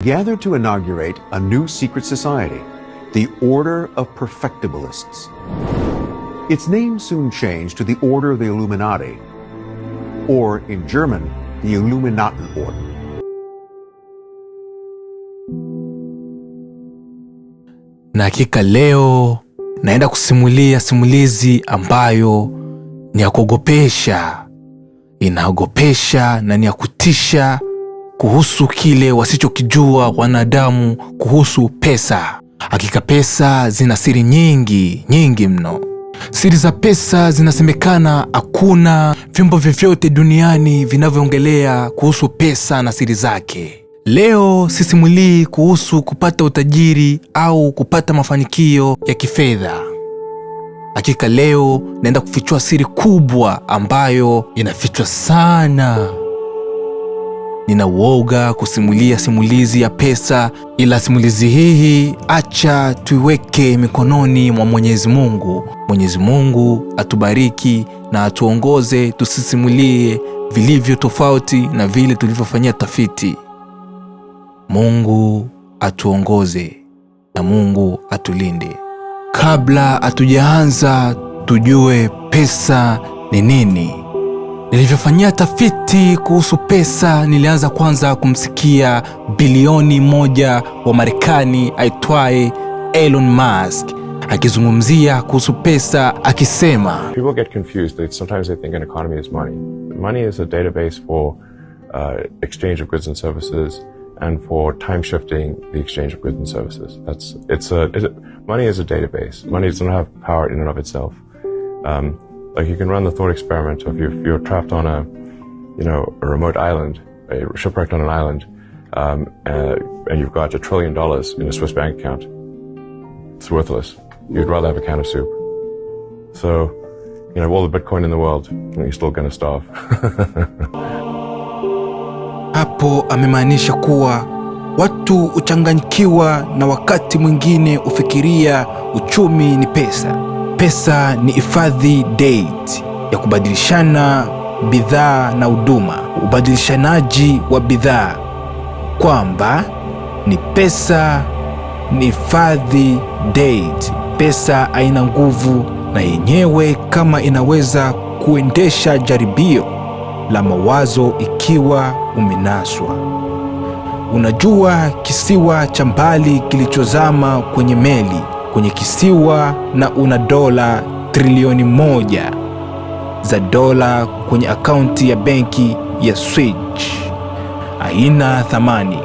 Gathered to inaugurate a new secret society, the Order of Perfectibilists. Its name soon changed to the Order of the Illuminati, or in German, the Illuminatenorden. Na hakika leo naenda kusimulia simulizi ambayo ni ya kuogopesha, inaogopesha na ni ya kutisha kuhusu kile wasichokijua wanadamu kuhusu pesa. Hakika pesa zina siri nyingi nyingi mno. Siri za pesa zinasemekana hakuna vyombo vyovyote duniani vinavyoongelea kuhusu pesa na siri zake. Leo sisimulii kuhusu kupata utajiri au kupata mafanikio ya kifedha. Hakika leo naenda kufichua siri kubwa ambayo inafichwa sana. Nina uoga kusimulia simulizi ya pesa, ila simulizi hii acha tuiweke mikononi mwa Mwenyezi Mungu. Mwenyezi Mungu atubariki na atuongoze tusisimulie vilivyo tofauti na vile tulivyofanyia tafiti. Mungu atuongoze na Mungu atulinde. Kabla hatujaanza tujue pesa ni nini. Nilivyofanyia tafiti kuhusu pesa, nilianza kwanza kumsikia bilioni moja wa Marekani aitwaye Elon Musk akizungumzia kuhusu pesa akisema, People get confused. Sometimes they think an economy is money. Money is a database for exchange of goods and services and for time shifting the exchange of goods and services. Money is a database. Money does not have power in and of itself. Like you can run the thought experiment of if you're trapped on a remote island, a shipwrecked on an island, and you've got $1 trillion in a Swiss bank account. It's worthless. You'd rather have a can of soup. So, all the Bitcoin in the world, you're still going to starve. Hapo amemaanisha kuwa watu huchanganyikiwa na wakati mwingine hufikiria uchumi ni pesa. Pesa ni hifadhi date ya kubadilishana bidhaa na huduma, ubadilishanaji wa bidhaa, kwamba ni pesa ni hifadhi date. Pesa haina nguvu na yenyewe kama inaweza kuendesha jaribio la mawazo ikiwa umenaswa. Unajua kisiwa cha mbali kilichozama kwenye meli kwenye kisiwa na una dola trilioni 1 za dola kwenye akaunti ya benki ya Switch. Haina thamani.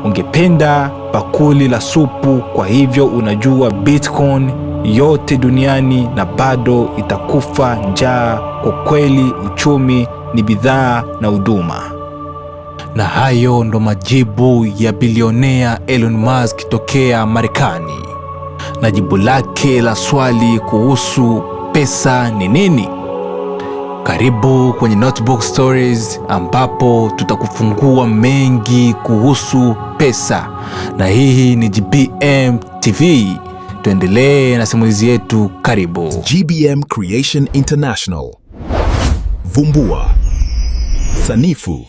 Ungependa bakuli la supu. Kwa hivyo unajua Bitcoin yote duniani na bado itakufa njaa. Kwa kweli uchumi ni bidhaa na huduma. Na hayo ndo majibu ya bilionea Elon Musk tokea Marekani, na jibu lake la swali kuhusu pesa ni nini. Karibu kwenye Notebook Stories ambapo tutakufungua mengi kuhusu pesa, na hii ni GBM TV. Tuendelee na simulizi yetu, karibu. GBM Creation International. Vumbua, sanifu,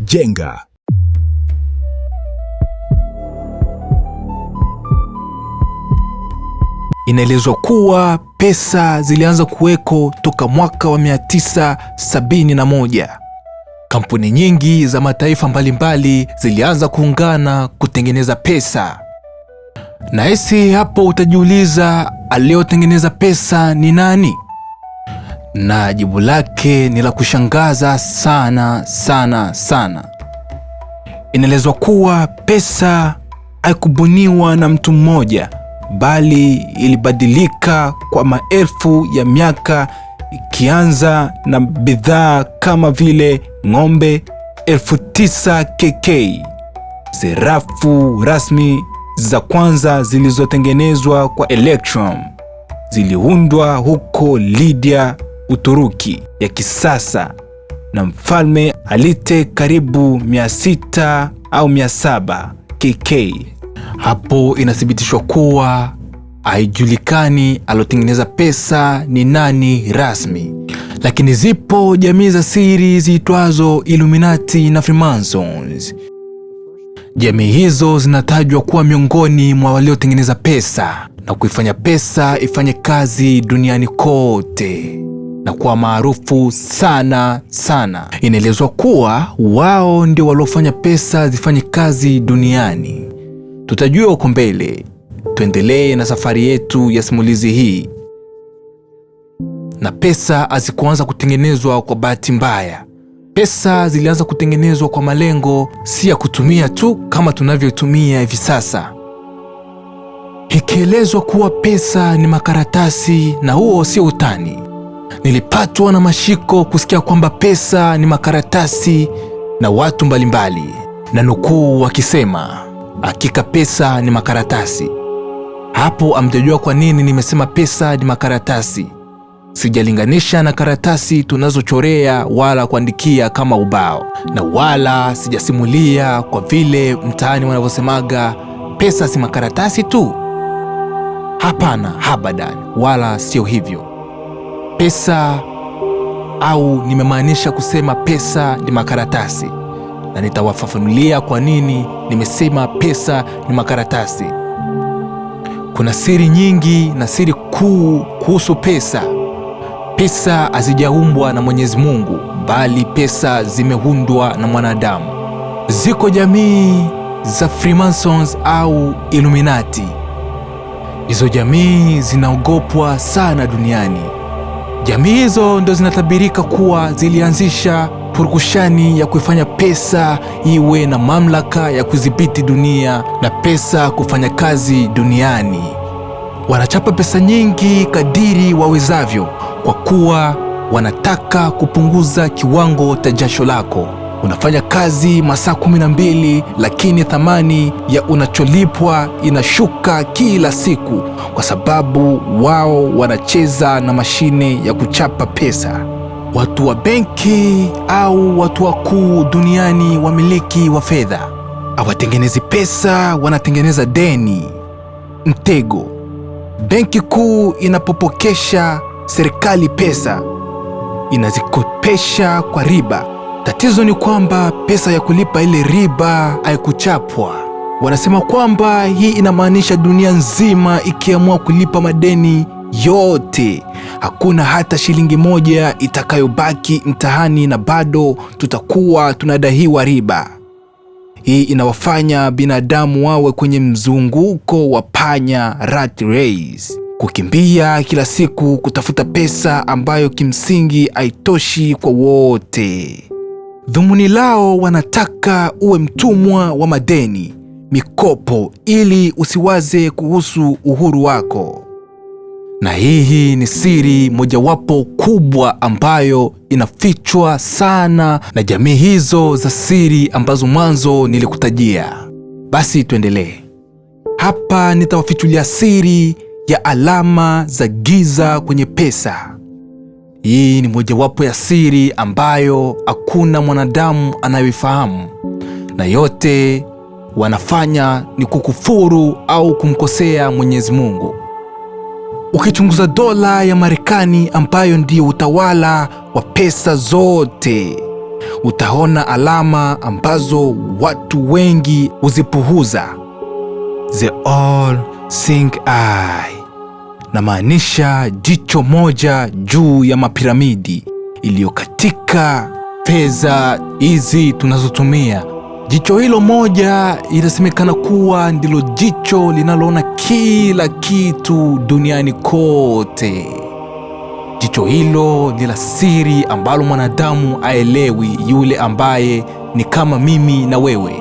jenga. Inaelezwa kuwa pesa zilianza kuweko toka mwaka wa 971. Kampuni nyingi za mataifa mbalimbali zilianza kuungana kutengeneza pesa. Na hisi hapo utajiuliza, aliyotengeneza pesa ni nani? Na jibu lake ni la kushangaza sana sana sana. Inaelezwa kuwa pesa haikubuniwa na mtu mmoja, bali ilibadilika kwa maelfu ya miaka, ikianza na bidhaa kama vile ng'ombe 9000 KK. Serafu rasmi za kwanza zilizotengenezwa kwa electrum ziliundwa huko Lydia, Uturuki ya kisasa na mfalme Alite karibu 600 au 700 KK. Hapo inathibitishwa kuwa haijulikani alotengeneza pesa ni nani rasmi, lakini zipo jamii za siri ziitwazo Illuminati na Freemasons. Jamii hizo zinatajwa kuwa miongoni mwa waliotengeneza pesa na kuifanya pesa ifanye kazi duniani kote na kuwa maarufu sana sana. Inaelezwa kuwa wao ndio waliofanya pesa zifanye kazi duniani. Tutajua huko mbele. Tuendelee na safari yetu ya simulizi hii. Na pesa hazikuanza kutengenezwa kwa bahati mbaya. Pesa zilianza kutengenezwa kwa malengo, si ya kutumia tu kama tunavyotumia hivi sasa. Ikielezwa kuwa pesa ni makaratasi, na huo sio utani. Nilipatwa na mashiko kusikia kwamba pesa ni makaratasi na watu mbalimbali, na nukuu wakisema, hakika pesa ni makaratasi. Hapo hamjajua kwa nini nimesema pesa ni makaratasi. Sijalinganisha na karatasi tunazochorea wala kuandikia kama ubao, na wala sijasimulia kwa vile mtaani wanavyosemaga pesa si makaratasi tu. Hapana, habadan, wala sio hivyo. Pesa au nimemaanisha kusema pesa ni makaratasi, na nitawafafanulia kwa nini nimesema pesa ni makaratasi. Kuna siri nyingi na siri kuu kuhusu pesa. Pesa hazijaumbwa na Mwenyezi Mungu, bali pesa zimeundwa na mwanadamu. Ziko jamii za Freemasons au Illuminati. Hizo jamii zinaogopwa sana duniani. Jamii hizo ndo zinatabirika kuwa zilianzisha purukushani ya kuifanya pesa iwe na mamlaka ya kudhibiti dunia na pesa kufanya kazi duniani. Wanachapa pesa nyingi kadiri wawezavyo kwa kuwa wanataka kupunguza kiwango cha jasho lako. Unafanya kazi masaa 12, lakini thamani ya unacholipwa inashuka kila siku kwa sababu wao wanacheza na mashine ya kuchapa pesa. Watu wa benki au watu wakuu duniani, wamiliki wa fedha, hawatengenezi pesa, wanatengeneza deni, mtego. Benki kuu inapopokesha serikali pesa, inazikopesha kwa riba. Tatizo ni kwamba pesa ya kulipa ile riba haikuchapwa. Wanasema kwamba hii inamaanisha dunia nzima ikiamua kulipa madeni yote, hakuna hata shilingi moja itakayobaki mtaani na bado tutakuwa tunadaiwa riba. Hii inawafanya binadamu wawe kwenye mzunguko wa panya, rat race, kukimbia kila siku kutafuta pesa ambayo kimsingi haitoshi kwa wote. Dhumuni lao wanataka uwe mtumwa wa madeni, mikopo, ili usiwaze kuhusu uhuru wako. Na hii ni siri mojawapo kubwa ambayo inafichwa sana na jamii hizo za siri ambazo mwanzo nilikutajia. Basi tuendelee. Hapa nitawafichulia siri ya alama za giza kwenye pesa. Hii ni mojawapo ya siri ambayo hakuna mwanadamu anayoifahamu, na yote wanafanya ni kukufuru au kumkosea Mwenyezi Mungu. Ukichunguza dola ya Marekani ambayo ndiyo utawala wa pesa zote, utaona alama ambazo watu wengi huzipuuza. The all seeing eye, namaanisha jicho moja juu ya mapiramidi iliyo katika fedha hizi tunazotumia. Jicho hilo moja inasemekana kuwa ndilo jicho linaloona kila kitu duniani kote. Jicho hilo ni la siri ambalo mwanadamu aelewi, yule ambaye ni kama mimi na wewe.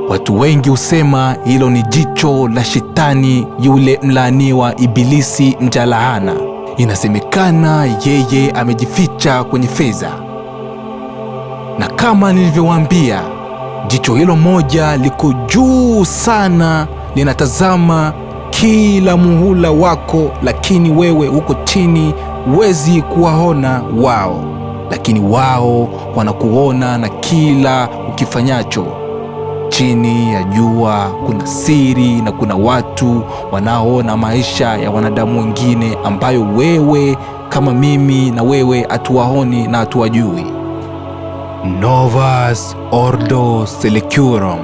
Watu wengi husema hilo ni jicho la shetani, yule mlaaniwa Ibilisi mjalahana. Inasemekana yeye amejificha kwenye fedha. Na kama nilivyowaambia, jicho hilo moja liko juu sana, linatazama kila muhula wako, lakini wewe uko chini, huwezi kuwaona wao, lakini wao wanakuona na kila ukifanyacho. Chini ya jua kuna siri na kuna watu wanaoona maisha ya wanadamu wengine ambayo wewe kama mimi na wewe hatuwaoni na hatuwajui. Novus Ordo Seclorum.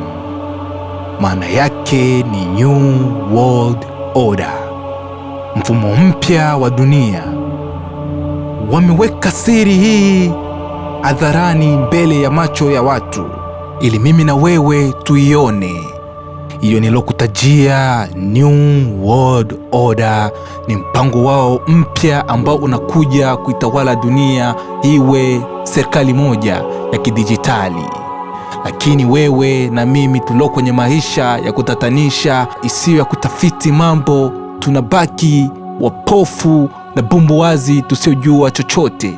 Maana yake ni New World Order, mfumo mpya wa dunia. Wameweka siri hii hadharani mbele ya macho ya watu ili mimi na wewe tuione. Hiyo nilokutajia New World Order ni mpango wao mpya ambao unakuja kuitawala dunia iwe serikali moja ya kidijitali. Lakini wewe na mimi tulio kwenye maisha ya kutatanisha isiyo ya kutafiti mambo, tunabaki wapofu na bumbuwazi tusiojua chochote.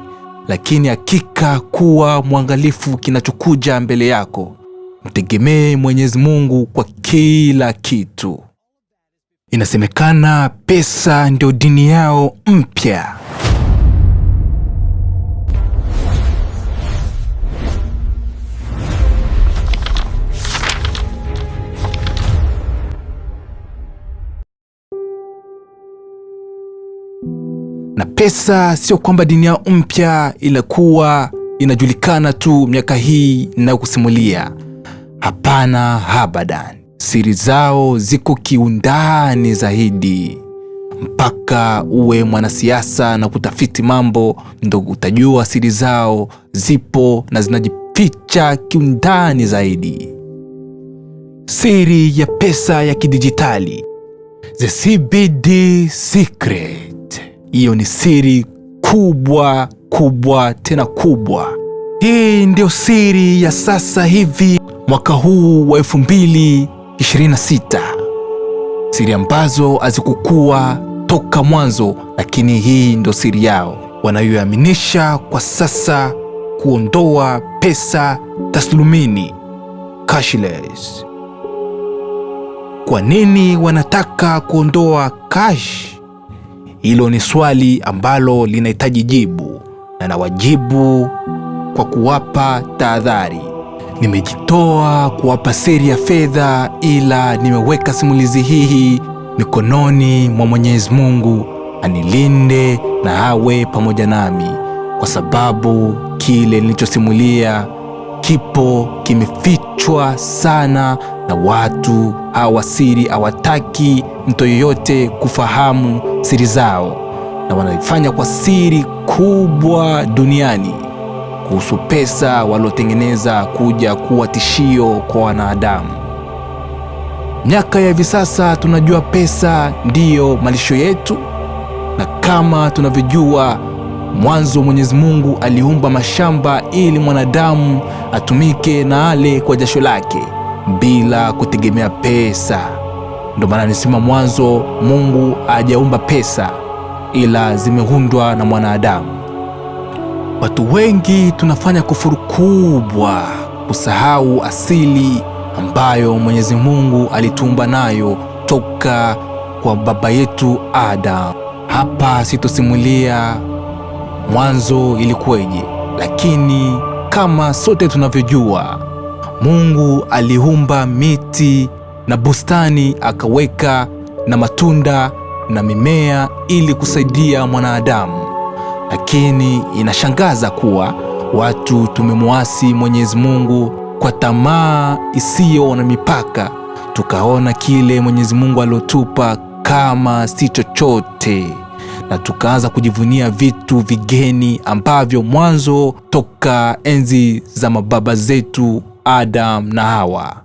Lakini hakika kuwa mwangalifu kinachokuja mbele yako. Mtegemee Mwenyezi Mungu kwa kila kitu. Inasemekana pesa ndio dini yao mpya. Na pesa sio kwamba dini yao mpya ilikuwa inajulikana tu miaka hii ninayokusimulia. Hapana, abadan. Siri zao ziko kiundani zaidi. Mpaka uwe mwanasiasa na kutafiti mambo ndo utajua siri zao zipo na zinajificha kiundani zaidi. Siri ya pesa ya kidijitali, the CBD secret. Hiyo ni siri kubwa kubwa tena kubwa. Hii ndio siri ya sasa hivi mwaka huu wa 2026. Siri ambazo hazikukua toka mwanzo, lakini hii ndio siri yao wanayoaminisha kwa sasa, kuondoa pesa taslimini, cashless. Kwa nini wanataka kuondoa cash? Hilo ni swali ambalo linahitaji jibu, na nawajibu kwa kuwapa tahadhari. Nimejitoa kuwapa siri ya fedha, ila nimeweka simulizi hii mikononi mwa Mwenyezi Mungu anilinde na awe pamoja nami, kwa sababu kile nilichosimulia kipo kimefichwa sana na watu hawa. Siri hawataki mtu yoyote kufahamu siri zao, na wanaifanya kwa siri kubwa duniani kuhusu pesa waliotengeneza kuja kuwa tishio kwa wanadamu. Miaka ya hivi sasa tunajua pesa ndiyo malisho yetu, na kama tunavyojua mwanzo Mwenyezi Mungu aliumba mashamba ili mwanadamu atumike na ale kwa jasho lake bila kutegemea pesa. Ndio maana nisema mwanzo Mungu hajaumba pesa, ila zimeundwa na mwanadamu. Watu wengi tunafanya kufuru kubwa kusahau asili ambayo Mwenyezi Mungu alituumba nayo toka kwa baba yetu Adam. Hapa sitosimulia mwanzo ilikuweje, lakini kama sote tunavyojua, Mungu aliumba miti na bustani, akaweka na matunda na mimea ili kusaidia mwanadamu. Lakini inashangaza kuwa watu tumemwasi Mwenyezi Mungu kwa tamaa isiyo na mipaka, tukaona kile Mwenyezi Mungu aliotupa kama si chochote, na tukaanza kujivunia vitu vigeni ambavyo mwanzo toka enzi za mababa zetu Adam na Hawa,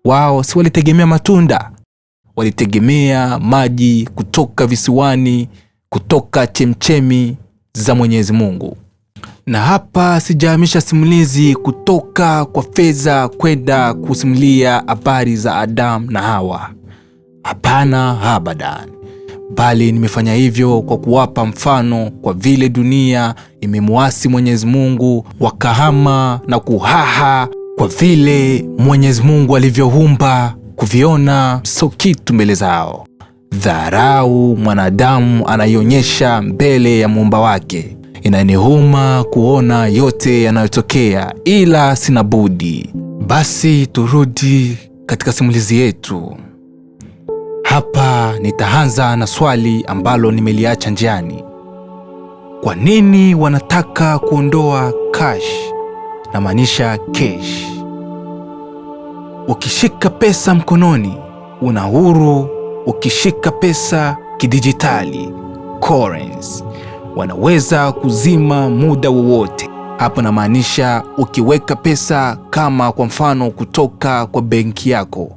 wao si walitegemea matunda, walitegemea maji kutoka visiwani, kutoka chemchemi za Mwenyezi Mungu. Na hapa sijahamisha simulizi kutoka kwa fedha kwenda kusimulia habari za Adam na Hawa. Hapana, abadan. Bali nimefanya hivyo kwa kuwapa mfano, kwa vile dunia imemwasi Mwenyezi Mungu, wakahama na kuhaha kwa vile Mwenyezi Mungu alivyoumba kuviona sio kitu mbele zao. Dharau mwanadamu anaionyesha mbele ya muumba wake. Inaniuma kuona yote yanayotokea, ila sina budi. Basi turudi katika simulizi yetu. Hapa nitaanza na swali ambalo nimeliacha njiani. Kwa nini wanataka kuondoa cash? Namaanisha cash. Ukishika pesa mkononi una huru, ukishika pesa kidijitali coins, wanaweza kuzima muda wowote. Hapo namaanisha ukiweka pesa kama kwa mfano kutoka kwa benki yako,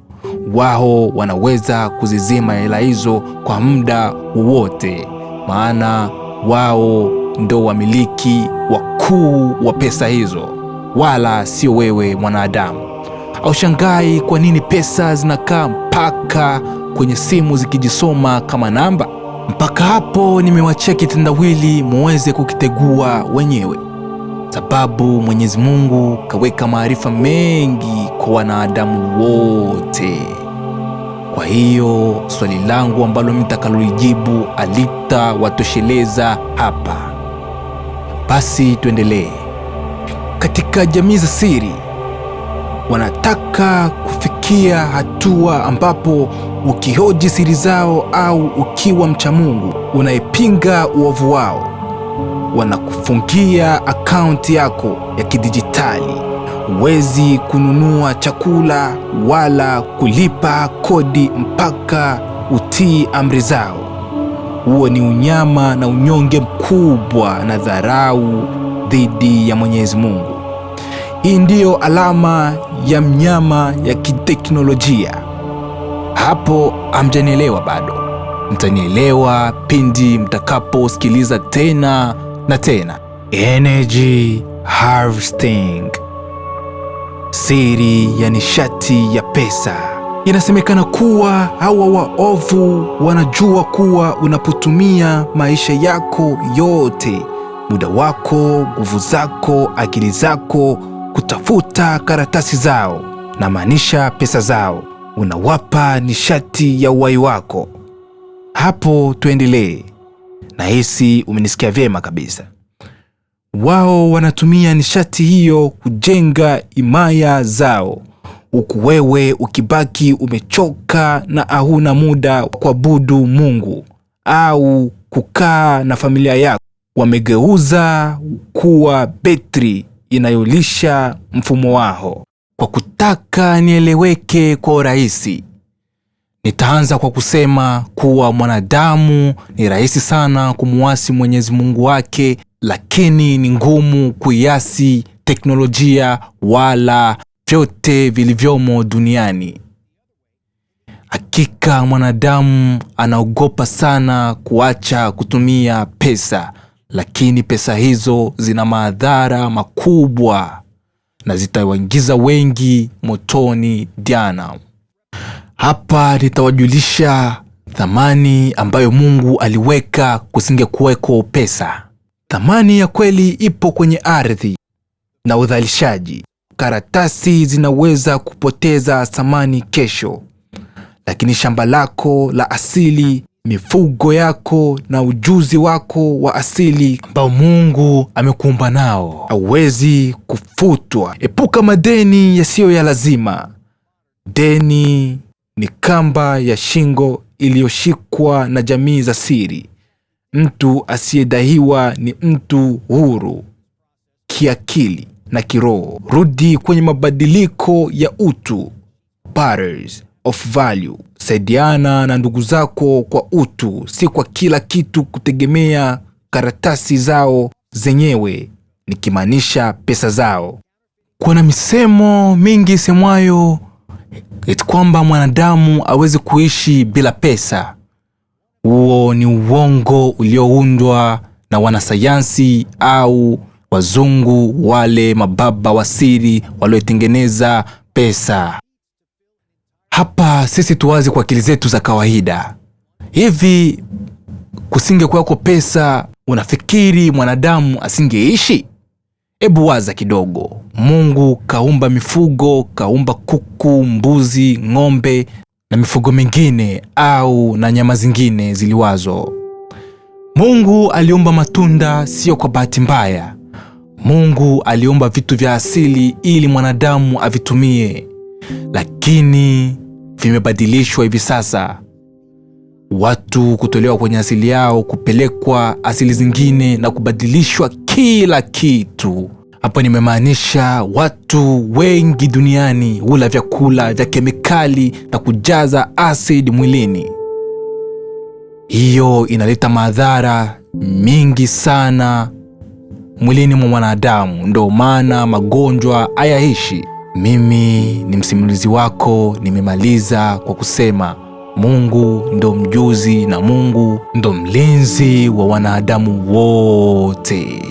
wao wanaweza kuzizima hela hizo kwa muda wowote, maana wao ndo wamiliki wakuu wa pesa hizo, wala sio wewe mwanadamu. Aushangai kwa nini pesa zinakaa mpaka kwenye simu zikijisoma kama namba? Mpaka hapo nimewachia kitendawili muweze kukitegua wenyewe, sababu Mwenyezi Mungu kaweka maarifa mengi kwa wanadamu wote. Kwa hiyo swali langu ambalo mtakalolijibu alitawatosheleza hapa. Basi tuendelee. Katika jamii za siri wanataka kufikia hatua ambapo ukihoji siri zao au ukiwa mcha Mungu unaipinga uovu wao, wanakufungia akaunti yako ya kidijitali. Huwezi kununua chakula wala kulipa kodi mpaka utii amri zao. Huo ni unyama na unyonge mkubwa na dharau dhidi ya Mwenyezi Mungu. Hii ndiyo alama ya mnyama ya kiteknolojia. Hapo hamjanielewa bado. Mtanielewa pindi mtakaposikiliza tena na tena. Energy harvesting, siri ya nishati ya pesa. Inasemekana kuwa hawa waovu wanajua kuwa unapotumia maisha yako yote, muda wako, nguvu zako, akili zako kutafuta karatasi zao, na maanisha pesa zao, unawapa nishati ya uhai wako. Hapo tuendelee. Nahisi umenisikia vyema kabisa. Wao wanatumia nishati hiyo kujenga himaya zao, huku wewe ukibaki umechoka na hauna muda wa kuabudu Mungu au kukaa na familia yako. Wamegeuza kuwa betri inayolisha mfumo wao. Kwa kutaka nieleweke kwa urahisi, nitaanza kwa kusema kuwa mwanadamu ni rahisi sana kumuasi Mwenyezi Mungu wake, lakini ni ngumu kuiasi teknolojia wala vyote vilivyomo duniani. Hakika mwanadamu anaogopa sana kuacha kutumia pesa, lakini pesa hizo zina madhara makubwa na zitawaingiza wengi motoni jehanamu. Hapa nitawajulisha thamani ambayo Mungu aliweka kusingekuweko pesa. Thamani ya kweli ipo kwenye ardhi na udhalishaji. Karatasi zinaweza kupoteza thamani kesho, lakini shamba lako la asili, mifugo yako na ujuzi wako wa asili ambao Mungu amekuumba nao hauwezi kufutwa. Epuka madeni yasiyo ya lazima. Deni ni kamba ya shingo iliyoshikwa na jamii za siri. Mtu asiyedaiwa ni mtu huru kiakili na kiroho. Rudi kwenye mabadiliko ya utu, barriers of value. Saidiana na ndugu zako kwa utu, si kwa kila kitu kutegemea karatasi zao zenyewe, nikimaanisha pesa zao. Kuna misemo mingi isemwayo eti kwamba mwanadamu hawezi kuishi bila pesa. Huo ni uongo ulioundwa na wanasayansi au wazungu wale mababa wa siri waliotengeneza pesa. Hapa sisi tuwaze kwa akili zetu za kawaida. Hivi kusingekuwako pesa, unafikiri mwanadamu asingeishi? Ebu waza kidogo. Mungu kaumba mifugo, kaumba kuku, mbuzi, ng'ombe na mifugo mingine au na nyama zingine ziliwazo. Mungu aliumba matunda sio kwa bahati mbaya. Mungu aliumba vitu vya asili ili mwanadamu avitumie, lakini vimebadilishwa hivi sasa. Watu kutolewa kwenye asili yao kupelekwa asili zingine na kubadilishwa kila kitu. Hapo nimemaanisha watu wengi duniani hula vyakula vya kemikali na kujaza asidi mwilini. Hiyo inaleta madhara mingi sana mwilini mwa mwanadamu, ndo maana magonjwa hayaishi. Mimi ni msimulizi wako, nimemaliza kwa kusema Mungu ndo mjuzi na Mungu ndo mlinzi wa wanadamu wote.